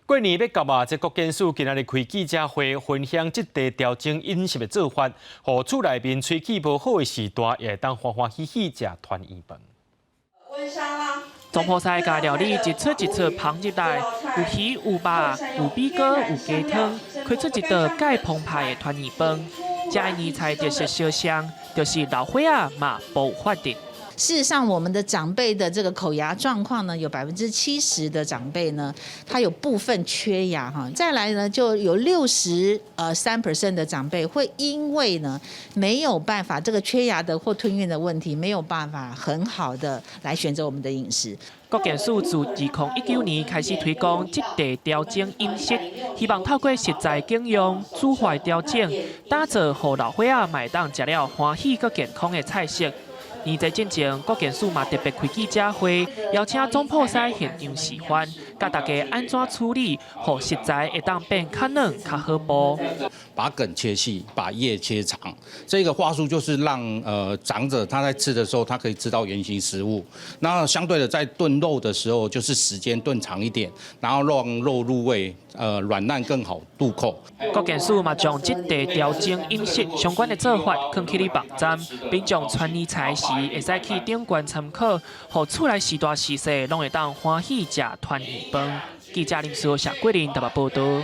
過年欲到啊，這國健署今仔日開記者會，分享質地調整飲食的做法，予厝內面喙齒無好的序大，也會當歡歡喜喜食團圓飯。總鋪師共料理一出一出烹入來，有魚有肉有米糕有雞湯，開出一道蓋澎湃的團圓飯。這年菜特色相像，就是老歲仔嘛無法得。事實上，我們的長輩的這個口牙狀況呢，有70%的長輩呢，他有部分缺牙哈。再來呢，就有63% 的長輩會因為呢沒有辦法這個缺牙的或吞嚥的問題，沒有辦法很好的來選擇我們的飲食。國健署自2019年開始推廣質地調整飲食，希望透過食材揀用、煮法調整，打造予老歲仔嘛會當食了歡喜閣健康的菜色。年節進前，國健署嘛特別開記者會，邀請總鋪師現場示範，教大家按怎處理，予食材會當變較軟、較好補。把梗切細，把葉切長，這個話術就是讓長者他在吃的時候，他可以吃到原型食物。那相對的，在燉肉的時候，就是時間燉長一點，然後讓肉入味，軟爛更好入口。國健署嘛將質地調整飲食相關的做法，囥佇咧網站，民眾傳年菜時會使去頂懸參考，予厝內序大序細攏會當歡喜食團圓飯。記者林書謝桂林台北報導。